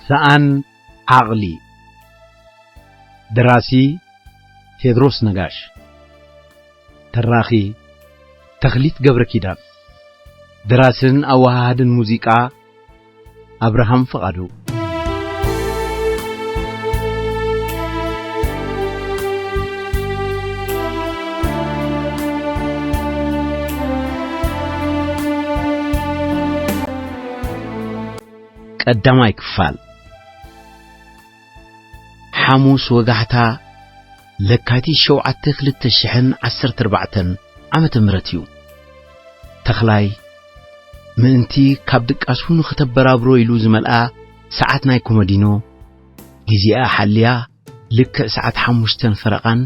ሰኣን ዓቕሊ። ደራሲ ቴድሮስ ነጋሽ። ተራኺ ተኽሊት ገብረ ኪዳን። ደራስን ኣወሃሃድን ሙዚቃ ኣብርሃም ፍቓዱ። ቀዳማይ ክፋል። ሓሙስ ወጋሕታ ለካቲት ሸውዓተ ክልተ ሽሕን ዓሰርተ ኣርባዕተን ዓመተ ምህረት እዩ። ተኽላይ ምእንቲ ካብ ድቃሱ ንኽተበራብሮ ኢሉ ዝመልኣ ሰዓት ናይ ኮመዲኖ፣ ግዜኣ ሓልያ ልክዕ ሰዓት ሓሙሽተን ፈረቓን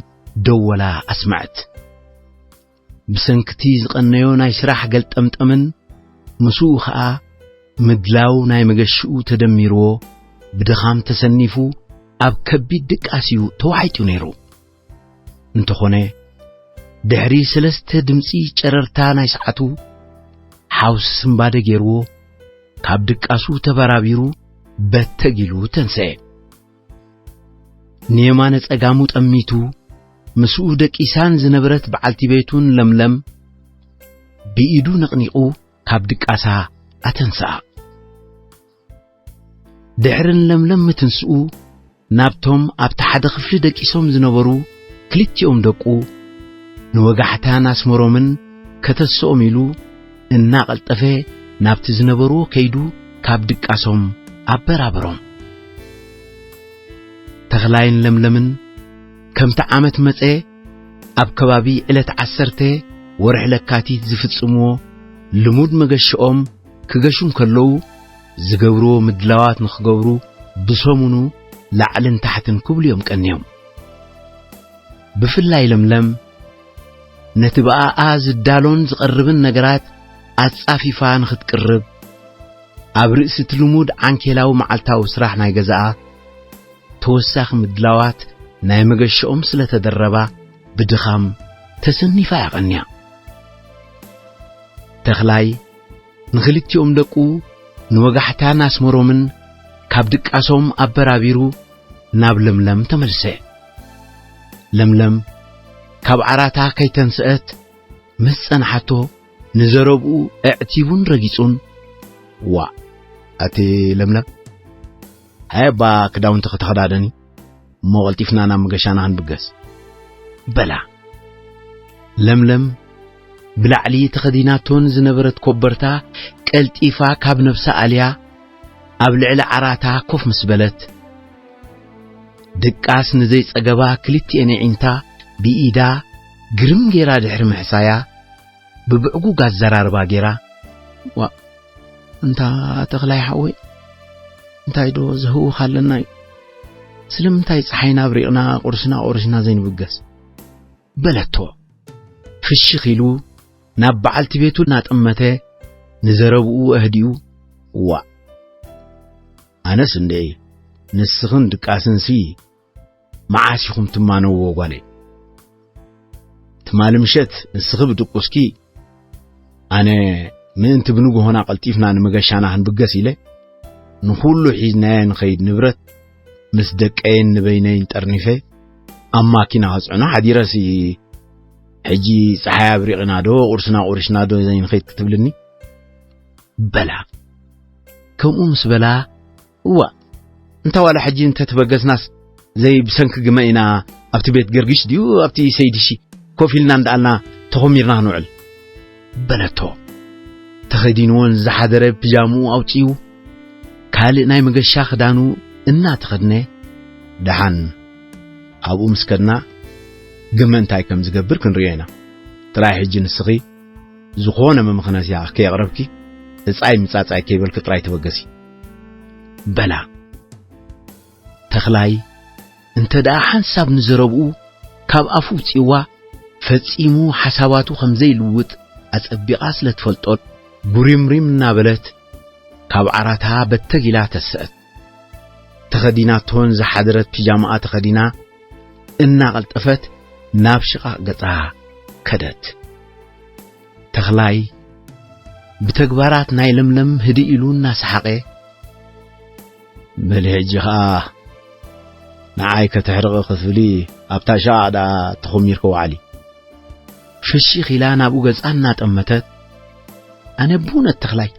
ደወላ ኣስመዐት። ብሰንክቲ ዝቐነዮ ናይ ስራሕ ገልጠምጠምን ምስኡ ኸኣ ምድላው ናይ መገሽኡ ተደሚርዎ፣ ብድኻም ተሰኒፉ ኣብ ከቢድ ድቃስ እዩ ተዋሒጡ ነይሩ። እንተኾነ፣ ድሕሪ ሰለስተ ድምጺ ጨረርታ ናይ ሰዓቱ፣ ሓውሲ ስንባደ ገይርዎ፣ ካብ ድቃሱ ተበራቢሩ በተግ ኢሉ ተንስአ። ንየማነ ጸጋሙ ጠሚቱ፣ ምስኡ ደቂሳን ዝነበረት በዓልቲ ቤቱን ለምለም ብኢዱ ነቕኒቑ ካብ ድቃሳ ኣተንስኣ። ድሕርን ለምለም ምትንስኡ፣ ናብቶም ኣብቲ ሓደ ክፍሊ ደቂሶም ዝነበሩ ክልቲኦም ደቁ፣ ንወጋሕታን ኣስመሮምን ከተስኦም ኢሉ እናቐልጠፈ ናብቲ ዝነበርዎ ከይዱ ካብ ድቃሶም ኣበራበሮም። ተኽላይን ለምለምን ከምቲ ዓመት መጸ ኣብ ከባቢ ዕለት ዓሰርተ ወርሒ ለካቲት ዝፍጽምዎ ልሙድ መገሽኦም ክገሹ እንከለዉ ዝገብርዎ ምድላዋት ንኽገብሩ ብሰሙኑ ላዕልን ታሕትን ክብሉ እዮም ቀንዮም። ብፍላይ ለምለም ነቲ ብኣኣ ዝዳሎን ዝቐርብን ነገራት ኣጻፊፋ ንኽትቅርብ፣ ኣብ ርእሲ እቲ ልሙድ ዓንኬላዊ መዓልታዊ ስራሕ ናይ ገዛኣ፣ ተወሳኺ ምድላዋት ናይ መገሽኦም ስለ ተደረባ፣ ብድኻም ተሰኒፋ እያ ቀንያ። ተኽላይ ንኽልቲኦም ደቁ ንወጋሕታን ኣስመሮምን ካብ ድቃሶም ኣበራቢሩ ናብ ለምለም ተመልሰ። ለምለም ካብ ዓራታ ከይተንስአት ምስ ጸንሓቶ፣ ንዘረብኡ ኣዕቲቡን ረጊጹን፣ "ዋእ፣ ኣቲ ለምለም፣ ሃየ እባ ክዳውንትኺ ተኸዳደኒ፣ እሞ ቀልጢፍና ናብ መገሻና ክንብገስ" በላ። ለምለም ብላዕሊ ተኸዲናቶን ዝነበረት ኮበርታ ቀልጢፋ ካብ ነብሳ ኣልያ ኣብ ልዕሊ ዓራታ ኮፍ ምስ በለት፣ ድቃስ ንዘይጸገባ ክልቲኤን ኣዒንታ ብኢዳ ግርም ጌራ ድሕሪ ምሕሳያ፣ ብብዕጉግ ኣዘራርባ ጌራ፣ "ዋእ፣ እንታ ተኽላይ ሓወይ፣ እንታይ ዶ ዘህውኽ ኣለና እዩ? ስለምንታይ ጸሓይና ኣብሪቕና፣ ቁርስና ቆሪስና ዘይንብገስ?" በለቶ። ፍሽኽ ኢሉ ናብ በዓልቲ ቤቱ እናጠመተ ንዘረብኡ ኣህዲኡ፣ "ዋእ፣ ኣነስ እንደ ንስኽን ድቃስንሲ መዓስ ኢኹም ትማነዎ ጓለይ? ትማሊ ምሸት ንስኺ ብድቁስኪ፣ ኣነ ምእንቲ ብንግሆና ቀልጢፍና ንመገሻና ክንብገስ ኢለ፣ ንኹሉ ሒዝናዮ ንኸይድ ንብረት ምስ ደቀይን ንበይነይን ጠርኒፈ ኣብ ማኪና ከጽዕኖ ሓዲረሲ፣ ሕጂ ጸሓይ ኣብሪቕና ዶ፣ ቁርስና ቁሪስና ዶ ዘይንኸይድ ክትብልኒ?" በላ። ከምኡ ምስ በላ፣ "እዋ፣ እንታ ዋላ ሕጂ እንተትበገስናስ፣ ዘይ ብሰንኪ ግመ ኢና ኣብቲ ቤት ገርግሽ ድዩ ኣብቲ ሰይድሺ ኮፍ ኢልና እንዳኣልና ተኾሚርና ክንውዕል?" በለቶ። ተኸዲንዎን ዝሓደረ ፒጃምኡ ኣውጺኡ፣ ካልእ ናይ መገሻ ክዳኑ እናተኸድነ፣ "ደሓን ኣብኡ ምስ ከድና ግመ እንታይ ከም ዝገብር ክንርእዮ ኢና። ጥራይ ሕጂ ንስኺ ዝኾነ መመኽነስያ ከየቕረብኪ፣ እጻይ ምጻጻይ ከይበልኪ ጥራይ ተበገሲ" በላ። ተኽላይ እንተ ደኣ ሓንሳብ ንዘረብኡ ካብ ኣፉ ውጺእዋ፣ ፈጺሙ ሓሳባቱ ከም ዘይልውጥ ኣጸቢቓ ስለ ትፈልጦ፣ ጉሪምሪም እናበለት ካብ ዓራታ በተግ ኢላ ተሰአት። ተኸዲናቶን ዝሓደረት ፒጃማኣ ተኸዲና እናቐልጠፈት ናብ ሽቓቕ ገጻ ከደት። ተኽላይ ብተግባራት ናይ ለምለም ህድእ ኢሉ እናሰሓቐ፣ በሊ ሕጂ ኸኣ ንዓይ ከተሕርቒ ክትብሊ ኣብታ ሸቓቕ ደኣ ተኾሚርኪ ውዓሊ። ፍሽኽ ኢላ ናብኡ ገጻ እናጠመተት፣ ኣነ ብእውነት ተኽላይ፣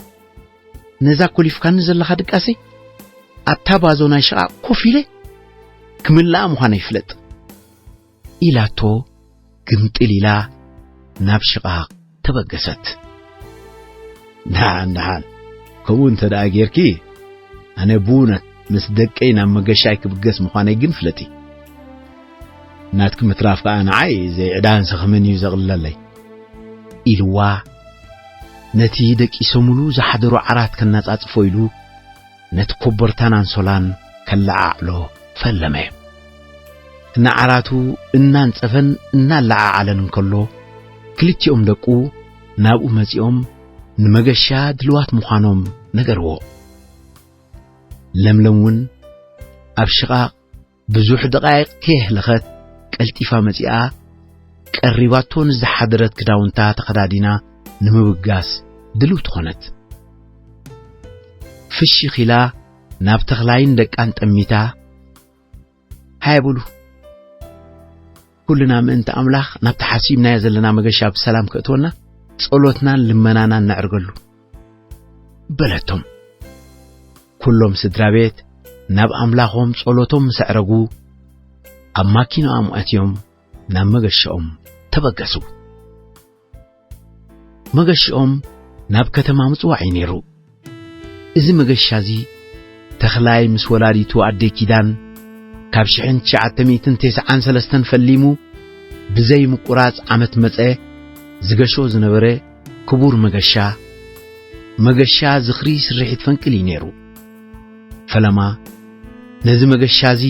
ነዛ ኮሊፍካኒ ዘለኻ ድቃሰይ ኣብታ ባዞ ናይ ሸቓቕ ኮፍ ኢለ ክምልኣ ምዃነይ ፍለጥ፣ ኢላቶ ግምጥል ኢላ ናብ ሽቓቕ ተበገሰት። ደሓን፣ ደሓን፣ ከምኡ እንተ ደኣ ጌርኪ፣ ኣነ ብእውነት ምስ ደቀይ ናብ መገሻይ ክብገስ ምዃነይ ግን ፍለጢ። ናትኪ ምትራፍ ከኣ ንዓይ ዘይዕዳን ሰኽምን እዩ ዘቕልለለይ፣ ኢልዋ፣ ነቲ ደቂሶምሉ ዝሓደሩ ዓራት ከናጻጽፎ ኢሉ፣ ነቲ ኮቦርታን ኣንሶላን ከለዓዕሎ ፈለመ። ንዓራቱ እናንጸፈን እናለዓዓለን እንከሎ፣ ክልቲኦም ደቁ ናብኡ መጺኦም ንመገሻ ድልዋት ምዃኖም ነገርዎ። ለምለም እውን ኣብ ሽቓቕ ብዙሕ ደቓይቕ ከየሕለኸት ቀልጢፋ መጺኣ፣ ቀሪባቶ ንዝሓደረት ክዳውንታ ተኸዳዲና ንምብጋስ ድልውቲ ኾነት። ፍሽኽ ኢላ ናብ ተኽላይን ደቃን ጠሚታ፣ ሃየ በሉ፣ ኩልና ምእንቲ ኣምላኽ ናብቲ ሓሲብናዮ ዘለና መገሻ ብሰላም ከእትወና ጸሎትናን ልመናናን ነዕርገሉ፣ በለቶም። ኩሎም ስድራ ቤት ናብ ኣምላኾም ጸሎቶም ምስ ኣዕረጉ፣ ኣብ ማኪናኦም ኣትዮም ናብ መገሻኦም ተበገሱ። መገሻኦም ናብ ከተማ ምጽዋዕ እዩ ነይሩ። እዚ መገሻ እዚ ተኽላይ ምስ ወላዲቱ ኣደይ ኪዳን ካብ ሽሕን ትሽዓተ ሚእትን ተስዓን ሰለስተን ፈሊሙ ብዘይ ምቁራጽ ዓመት መጸ ዝገሾ ዝነበረ ክቡር መገሻ፣ መገሻ ዝኽሪ ስርሒት ፈንቅል እዩ ነይሩ። ፈለማ ነዚ መገሻ እዚ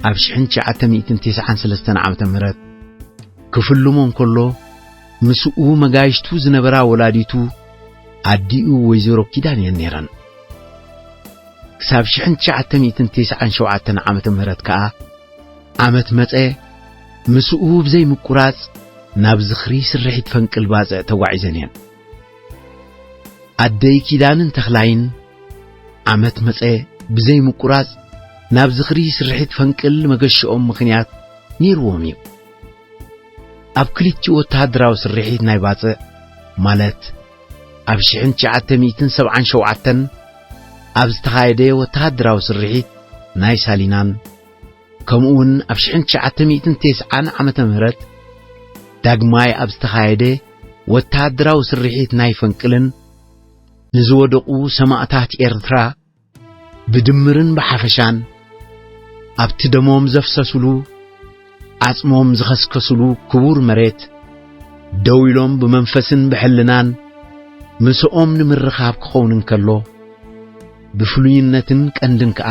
ኣብ ሽሕን ትሽዓተ ሚእትን ተስዓን ሰለስተን ዓመተ ምህረት ክፍልሞ እንከሎ፣ ምስኡ መጋይሽቱ ዝነበራ ወላዲቱ ኣዲኡ ወይዘሮ ኪዳን እየን ነይረን። ክሳብ ሽሕን ትሽዓተ ሚእትን ተስዓን ሸውዓተን ዓመተ ምህረት ከኣ ዓመት መጸ፣ ምስኡ ብዘይ ምቁራጽ ናብ ዝኽሪ ስርሒት ፈንቅል ባጽዕ ተጓዒዘን እየን። ኣደይ ኪዳንን ተኽላይን ዓመት መጸ ብዘይ ምቁራጽ ናብ ዝኽሪ ስርሒት ፈንቅል መገሽኦም ምኽንያት ነይርዎም እዩ። ኣብ ክልቲኡ ወተሃደራዊ ስርሒት ናይ ባጽዕ፣ ማለት ኣብ ሽሕን ትሽዓተ ሚእትን ሰብዓን ሸውዓተን ኣብ ዝተኻየደ ወተሃደራዊ ስርሒት ናይ ሳሊናን፣ ከምኡውን ኣብ ሽሕን ትሽዓተ ሚእትን ተስዓን ዓመተ ምህረት ዳግማይ ኣብ ዝተኻየደ ወተሃደራዊ ስርሒት ናይ ፈንቅልን፣ ንዝወደቑ ሰማእታት ኤርትራ ብድምርን ብሓፈሻን፣ ኣብቲ ደሞም ዘፍሰሱሉ፣ ዓጽሞም ዝኸስከሱሉ ክቡር መሬት፣ ደው ኢሎም ብመንፈስን ብሕልናን ምስኦም ንምርኻብ ክኸውን እንከሎ፣ ብፍሉይነትን ቀንድን ከኣ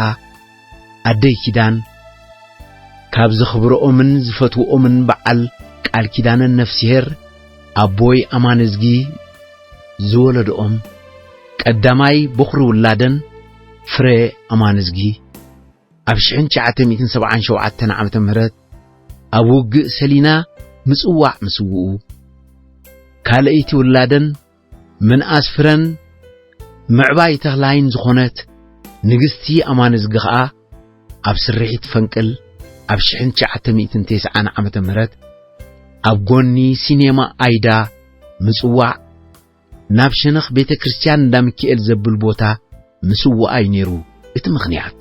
ኣደይ ኪዳን፣ ካብ ዘኽብርኦምን ዝፈትውኦምን በዓል ቃል ኪዳነን ነፍስሄር ኣቦይ ኣማንዝጊ ዝወለድኦም፣ ቀዳማይ በኹሪ ውላደን ፍረ ኣማንዝጊ፣ ኣብ ሽሕን ትሽዓተ ሚእትን ሰብዓን ሸውዓተን ዓመተ ምህረት ኣብ ውግእ ሰሊና ምጽዋዕ ምስውኡ፣ ካልኣይቲ ውላደን ምንኣስ ፍረን ምዕባይ ተኽላይን ዝኾነት ንግስቲ ኣማንዝጊ ኸኣ፣ ኣብ ስርሒት ፈንቅል ኣብ ሽሕን ትሽዓተ ሚእትን ተስዓን ዓመተ ምህረት ኣብ ጎኒ ሲኔማ ኣይዳ ምጽዋዕ፣ ናብ ሸነኽ ቤተ ክርስቲያን እንዳ ሚካኤል ዘብል ቦታ ምስዋኣ እዩ ነይሩ እቲ ምኽንያት።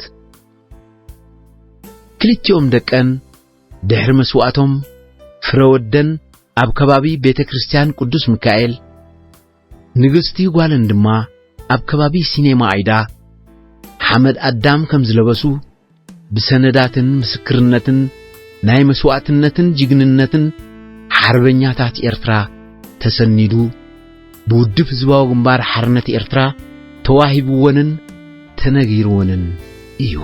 ክልቲኦም ደቀን ድሕሪ መስዋእቶም፣ ፍረ ወደን ኣብ ከባቢ ቤተ ክርስቲያን ቅዱስ ሚካኤል፣ ንግስቲ ጓለን ድማ ኣብ ከባቢ ሲኔማ ኣይዳ ሓመድ ኣዳም ከም ዝለበሱ፣ ብሰነዳትን ምስክርነትን ናይ መስዋእትነትን ጅግንነትን ሓርበኛታት ኤርትራ ተሰኒዱ፣ ብውድብ ህዝባዊ ግንባር ሓርነት ኤርትራ ተዋሂብወንን ተነጊርወንን እዩ።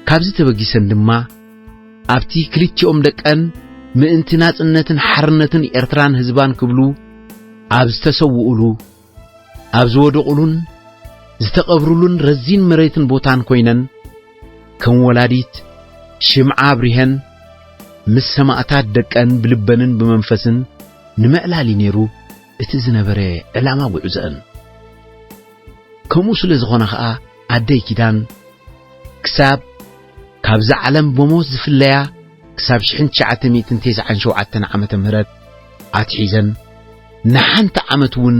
ካብዚ ተበጊሰን ድማ፣ ኣብቲ ክልቲኦም ደቀን ምእንቲ ናጽነትን ሓርነትን ኤርትራን ህዝባን ክብሉ ኣብ ዝተሰውኡሉ፣ ኣብ ዝወደቑሉን ዝተቐብሩሉን ረዚን መሬትን ቦታን ኮይነን፣ ከም ወላዲት ሽምዓ ኣብሪሀን፣ ምስ ሰማእታት ደቀን ብልበንን ብመንፈስን ንምዕላል እዩ ነይሩ እቲ ዝነበረ ዕላማ ጉዕዘአን። ከምኡ ስለ ዝኾነ ኸኣ፣ ኣደይ ኪዳን ክሳብ ካብዛ ዓለም ብሞት ዝፍለያ ክሳብ ሽሕን ትሽዓተ ሚእትን ተስዓን ሸውዓተን ዓመተ ምህረት ኣትሒዘን ንሓንቲ ዓመት እውን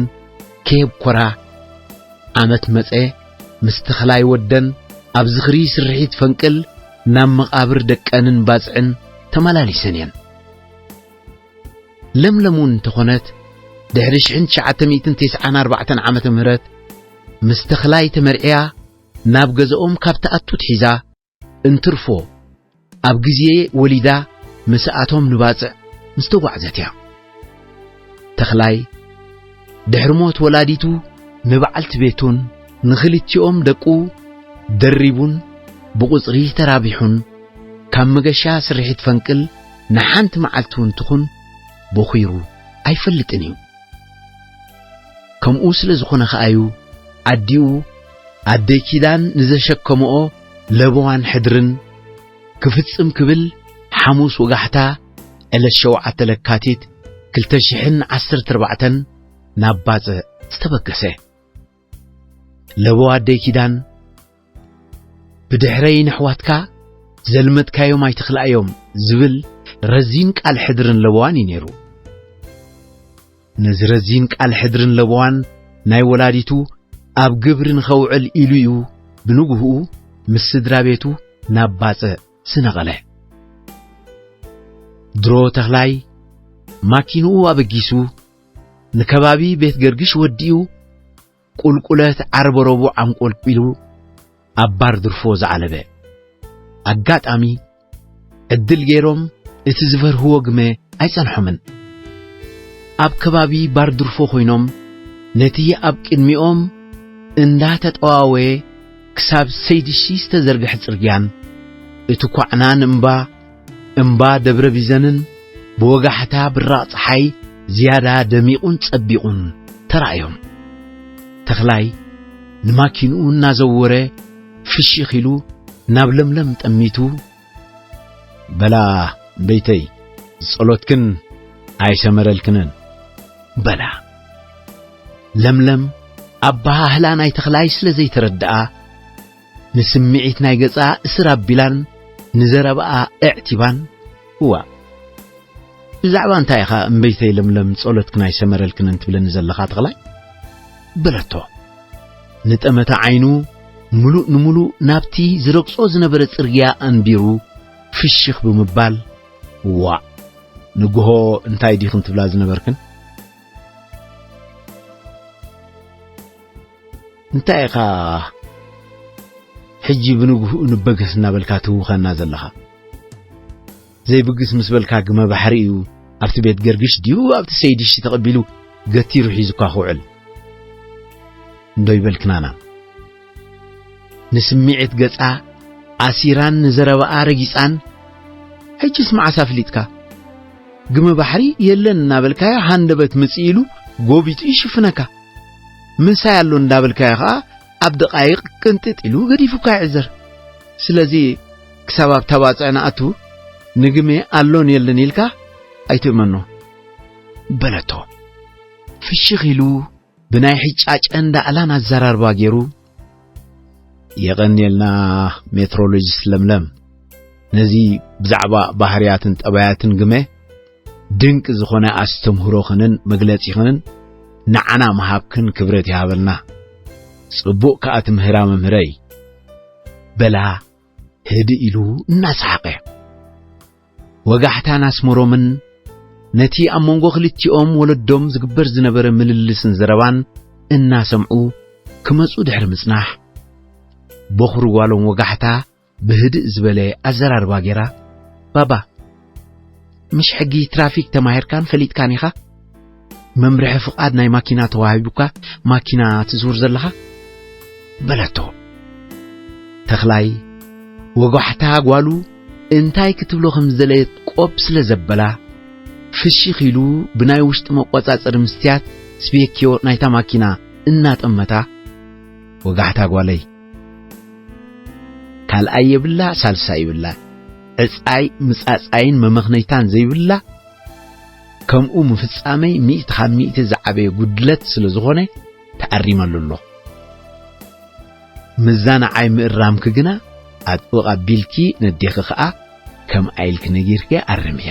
ከየብኮራ ዓመት መጸ ምስ ተኽላይ ወደን ኣብ ዝኽሪ ስርሒት ፈንቅል ናብ መቓብር ደቀንን ባጽዕን ተመላሊሰን እየን። ለምለም እውን እንተኾነት ድሕሪ ሽሕን ትሽዓተ ሚእትን ተስዓን ኣርባዕተን ዓመተ ምህረት ምስ ተኽላይ ተመርዕያ ናብ ገዛኦም ካብ ትኣቱ ትሒዛ እንትርፎ ኣብ ግዜ ወሊዳ ምስኣቶም ንባጽዕ ምስ ተጓዕዘት እያ። ተኽላይ ድሕሪ ሞት ወላዲቱ ንበዓልቲ ቤቱን ንኽልቲኦም ደቁ ደሪቡን ብቑጽሪ ተራቢሑን ካብ መገሻ ስርሒት ፈንቅል ንሓንቲ መዓልቲ እውን ትኹን ቦኺሩ ኣይፈልጥን እዩ። ከምኡ ስለ ዝኾነ ከኣዩ ኣዲኡ ኣደይ ኪዳን ንዘሸከምኦ ለበዋን ሕድርን ክፍጽም ክብል ሓሙስ ወጋሕታ ዕለት ሸውዓተ ለካቲት ክልተ ሽሕን ዓሰርተ ኣርባዕተን ናብ ባጽዕ ዝተበገሰ። ለበዋ ኣደይ ኪዳን ብድሕረይ ንሕዋትካ ዘልመድካዮም ኣይትኽልኣዮም ዝብል ረዚን ቃል ሕድርን ለበዋን እዩ ነይሩ። ነዚ ረዚን ቃል ሕድርን ለበዋን ናይ ወላዲቱ ኣብ ግብሪ ንኸውዕል ኢሉ እዩ ብንግህኡ ምስ ስድራ ቤቱ ናብ ባጽዕ ዝነቐለ። ድሮ ተኽላይ ማኪንኡ ኣበጊሱ ንከባቢ ቤት ገርግሽ ወዲኡ ቁልቁለት ዓርበ ረቡዕ ኣንቆልቂሉ ኣብ ባር ድርፎ ዝዓለበ። ኣጋጣሚ ዕድል ገይሮም እቲ ዝፈርህዎ ግመ ኣይጸንሖምን። ኣብ ከባቢ ባር ድርፎ ኮይኖም ነቲ ኣብ ቅድሚኦም እንዳተጠዋወየ ክሳብ ሰይድሺ ዝተዘርግሐ ጽርግያን እቲ ኳዕናን እምባ እምባ ደብረ ቢዘንን ብወጋሕታ ብራቕ ጸሓይ ዝያዳ ደሚቑን ጸቢቑን ተራእዮም። ተኽላይ ንማኪንኡ እናዘወረ ፍሽኽ ኢሉ ናብ ለምለም ጠሚቱ፣ "በላ እምበይተይ፣ ጸሎትክን ኣይሰመረልክንን" በላ። ለምለም ኣበሃህላ ናይ ተኽላይ ስለ ዘይተረድኣ፣ ንስምዒት ናይ ገጻ እስር ኣቢላን ንዘረባኣ ኣዕቲባን፣ "እዋእ፣ ብዛዕባ እንታይ ኢኻ እምበይተይ ለምለም ጸሎትክን ኣይሰመረልክንን ትብለኒ ዘለኻ ተኽላይ?" በለቶ። ንጠመተ ዓይኑ ምሉእ ንምሉእ ናብቲ ዝረግጾ ዝነበረ ጽርግያ ኣንቢሩ ፍሽኽ ብምባል፣ "ዋእ፣ ንግሆ እንታይ ዲኽን ትብላ ዝነበርክን? እንታይ ኢኻ ሕጂ ብንግህኡ ንበገስ እናበልካ ትህውኸና ዘለኻ? ዘይብግስ ምስ በልካ ግመ ባሕሪ እዩ ኣብቲ ቤት ገርግሽ ድዩ ኣብቲ ሰይድሺ ተቐቢሉ ገቲሩ ሒዙካ ክውዕል?" እንዶ ይበልክናና። ንስምዒት ገጻ ኣሲራን ንዘረባኣ ረጊጻን፣ "ሕጂስ መዓስ ኣፍሊጥካ? ግመ ባሕሪ የለን እናበልካዮ ሃንደበት ምጽእ ኢሉ ጎቢጡ ይሽፍነካ። ምሳይ ኣሎ እንዳበልካዮ ኸኣ ኣብ ደቓይቕ ቅንጥጥ ኢሉ ገዲፉካ ይዕዘር። ስለዚ ክሳብ ኣብታ ባጽዕ ንኣቱ ንግመ ኣሎን የለን ኢልካ ኣይትእመኖ" በለቶ። ፍሽኽ ኢሉ ብናይ ሕጫጨን ዳዕላን ኣዘራርባ ገይሩ፣ "የቐንየልና ሜትሮሎጂስት ለምለም፣ ነዚ ብዛዕባ ባህርያትን ጠባያትን ግመ ድንቂ ዝኾነ ኣስተምህሮኽንን መግለጺኽንን ንዓና ምሃብክን ክብረት ይሃበልና። ጽቡቕ ከኣ ትምህራ መምህረይ" በላ ህድእ ኢሉ እናሰሓቐ። ወጋሕታን ኣስመሮምን ነቲ ኣብ መንጎ ክልቲኦም ወለዶም ዝግበር ዝነበረ ምልልስን ዘረባን እናሰምዑ ክመጹ ድሕሪ ምጽናሕ፣ በኹሪ ጓሎም ወጋሕታ ብህድእ ዝበለ ኣዘራርባ ገይራ፣ "ባባ፣ ምሽ ሕጊ ትራፊክ ተማሂርካን ፈሊጥካን ኢኻ? መምርሒ ፍቓድ ናይ ማኪና ተዋሂቡካ ማኪና ትዝውር ዘለኻ?" በለቶ። ተኽላይ ወጓሕታ ጓሉ እንታይ ክትብሎ ከም ዝደለየት ቆብ ስለ ዘበላ፣ ፍሽኽ ኢሉ ብናይ ውሽጢ መቆጻጸሪ ምስትያት ስቤክዮ ናይታ ማኪና እናጠመታ፣ "ወጋሕታ ጓለይ፣ ካልኣይ የብላ፣ ሳልሳይ ይብላ፣ ዕጻይ ምጻጻይን መመኽነይታን ዘይብላ፣ ከምኡ ምፍጻመይ ሚእቲ ካብ ሚእቲ ዝዓበየ ጉድለት ስለ ዝኾነ ተኣሪመሉ ኣሎ። ምዛ ንዓይ ምእራምኪ ግና ኣጥብቕ ኣቢልኪ ነዴኺ ኸኣ ከምኣ ኢልኪ ነጊርኪ ኣርምያ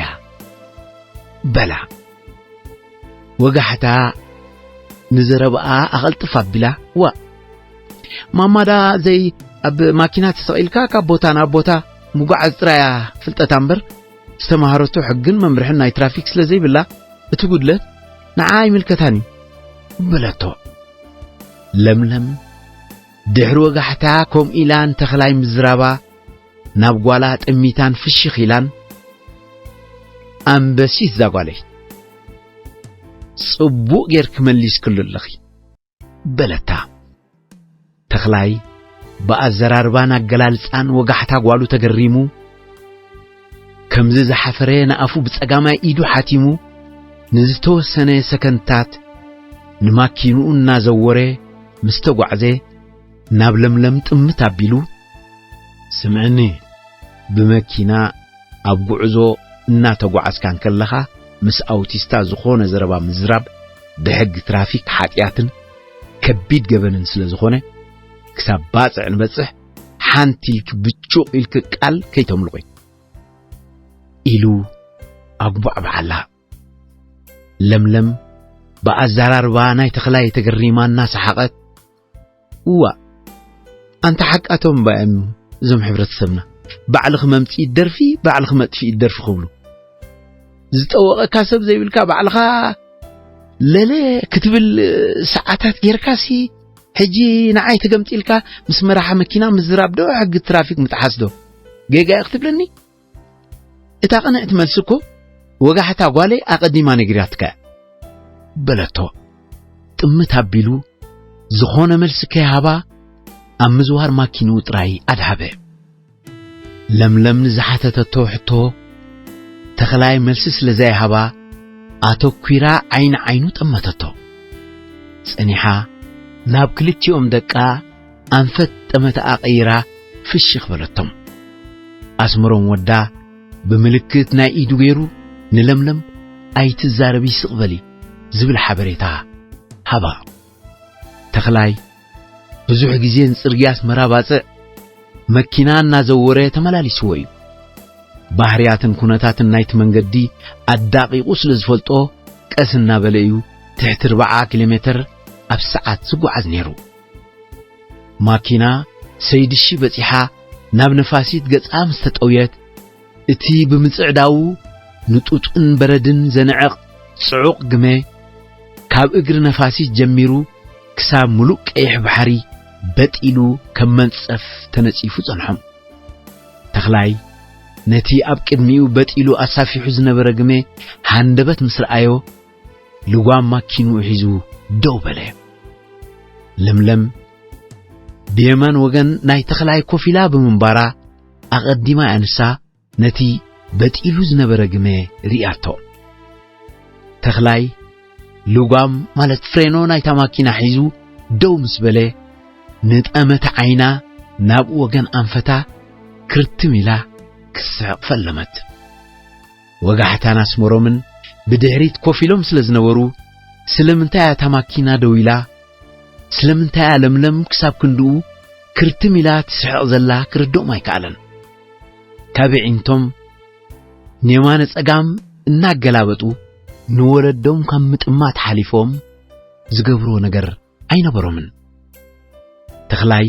በላ። ወጋሕታ ንዘረባኣ ኣቐልጥፍ ኣቢላ፣ "ዋእ፣ ማማ ደኣ ዘይ ኣብ ማኪና ተሰቒልካ ካብ ቦታ ናብ ቦታ ምጉዓዝ ጥራይ እያ ፍልጠታ እምበር፣ ዝተማሃረቶ ሕግን መምርሕን ናይ ትራፊክ ስለ ዘይብላ፣ እቲ ጉድለት ንዓ ኣይምልከታን እዩ" በለቶ። ለምለም ድሕሪ ወጋሕታ ከምኡ ኢላ ንተኽላይ ምዝራባ፣ ናብ ጓላ ጠሚታን ፍሽኽ ኢላን፣ "ኣንበሲት እዛ ጓለይ፣ ጽቡቕ ጌርኪ መሊስክሉ ኣለኺ" በለታ። ተኽላይ ብኣዘራርባን ኣገላልጻን ወጋሕታ ጓሉ ተገሪሙ፣ ከምዚ ዝሓፈረ ንኣፉ ብጸጋማይ ኢዱ ሓቲሙ፣ ንዝተወሰነ ሰከንድታት ንማኪንኡ እናዘወረ ምስ ተጓዕዘ፣ ናብ ለምለም ጥምት ኣቢሉ፣ "ስምዕኒ፣ ብመኪና ኣብ ጉዕዞ እናተጓዓዝካ እንከለኻ ምስ ኣውቲስታ ዝኾነ ዘረባ ምዝራብ ብሕጊ ትራፊክ ሓጢኣትን ከቢድ ገበንን ስለ ዝኾነ፣ ክሳብ ባጽዕ ንበጽሕ ሓንቲ ኢልኪ ብጩቕ ኢልኪ ቃል ከይተምልቑ" ኢሉ ኣጉባዕባዓላ። ለምለም ብኣዘራርባ ናይ ተኽላይ ተገሪማ እናሰሓቐት፣ "እዋእ፣ ኣንታ ሓቃቶም እምበኣዮም እዞም ሕብረተሰብና፣ ባዕልኺ መምጽኢት ደርፊ፣ ባዕልኺ መጥፍኢት ደርፊ ክብሉ። ዝጠወቐካ ሰብ ዘይብልካ ባዕልኻ ለለ ክትብል ሰዓታት ጌርካሲ፣ ሕጂ ንዓይ ተገምጢልካ ምስ መራሒ መኪና ምዝራብ ዶ ሕጊ ትራፊክ ምጥሓስ ዶ? ጌጋ እዩ ክትብለኒ?" "እታ ቅንዕቲ መልሲ እኮ ወጋሕታ ጓለይ ኣቐዲማ ነጊራትካ እያ" በለቶ። ጥምት ኣቢሉ ዝኾነ መልሲ ከይሃባ ኣብ ምዝዋር ማኪንኡ ጥራይ ኣድሃበ። ለምለም ንዝሓተተቶ ሕቶ ተኽላይ መልሲ ስለ ዘይሃባ ኣተኲራ ዓይኒ ዓይኑ ጠመተቶ። ጸኒሓ ናብ ክልቲኦም ደቃ ኣንፈት ጠመተኣ ቀይራ ፍሽኽ በለቶም። ኣስመሮም ወዳ ብምልክት ናይ ኢዱ ገይሩ ንለምለም "ኣይትዛረቢ፣ ስቕ በሊ" ዝብል ሓበሬታ ሃባ። ተኽላይ ብዙሕ ግዜ ንጽርግያ ኣስመራ ባጽዕ መኪና እናዘወረ ተመላሊስዎ እዩ። ባህርያትን ኩነታትን ናይቲ መንገዲ ኣዳቂቑ ስለ ዝፈልጦ፣ ቀስ እናበለ እዩ ትሕቲ ኣርብዓ ኪሎ ሜተር ኣብ ሰዓት ዝጓዓዝ ነይሩ። ማኪና ሰይድሺ በጺሓ ናብ ነፋሲት ገጻ ምስ ተጠውየት፣ እቲ ብምጽዕዳዉ ንጡጥን በረድን ዘንዕቕ ጽዑቕ ግመ፣ ካብ እግሪ ነፋሲት ጀሚሩ ክሳብ ምሉእ ቀይሕ ባሕሪ በጢሉ ከም መንጸፍ ተነጺፉ ጸንሖም። ተኽላይ ነቲ ኣብ ቅድሚኡ በጢሉ ኣሳፊሑ ዝነበረ ግመ ሃንደበት ምስ ረኣዮ፣ ልጓም ማኪንኡ ሒዙ ደው በለ። ለምለም ብየማን ወገን ናይ ተኽላይ ኮፍ ኢላ ብምንባራ፣ ኣቐዲማ እያ ንሳ ነቲ በጢሉ ዝነበረ ግመ ርእያቶ። ተኽላይ ልጓም ማለት ፍሬኖ ናይታ ማኪና ሒዙ ደው ምስ በለ፣ ንጠመተ ዓይና ናብ ወገን ኣንፈታ ክርትም ኢላ ክስሕቕ ፈለመት። ወጋሕታን ኣስመሮምን ብድሕሪት ኮፍ ኢሎም ስለ ዝነበሩ፣ ስለምንታይ እያ እታ ማኪና ደው ኢላ? ስለምንታይ እያ ለምለም ክሳብ ክንድኡ ክርትም ኢላ ትስሕቕ ዘላ ክርድኦም ኣይከኣለን። ካብ ኣዒንቶም ንየማነ ጸጋም እናገላበጡ፣ ንወለዶም ካብ ምጥማት ሓሊፎም ዝገብርዎ ነገር ኣይነበሮምን። ተኽላይ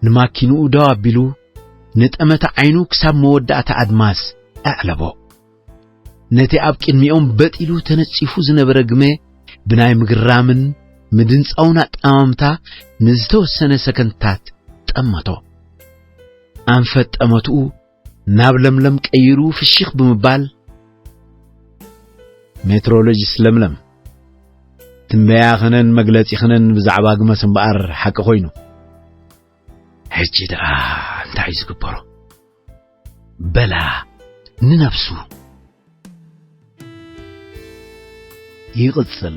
ንማኪንኡ ደው ኣቢሉ፣ ንጠመተ ዓይኑ ክሳብ መወዳእታ ኣድማስ ኣዕለቦ። ነቲ ኣብ ቅድሚኦም በጢሉ ተነጺፉ ዝነበረ ግመ ብናይ ምግራምን ምድንጻውን ኣጠማምታ ንዝተወሰነ ሰከንድታት ጠመቶ። ኣንፈት ጠመትኡ ናብ ለምለም ቀይሩ ፍሽኽ ብምባል፣ "ሜትሮሎጂስት ለምለም፣ ትንበያኽንን መግለጺኽንን ብዛዕባ ግመስ እምበኣር ሓቂ ኮይኑ፣ ሕጂ ደኣ እንታይ እዩ ዝግበሮ?" በላ ንነብሱ። ይቕጽል።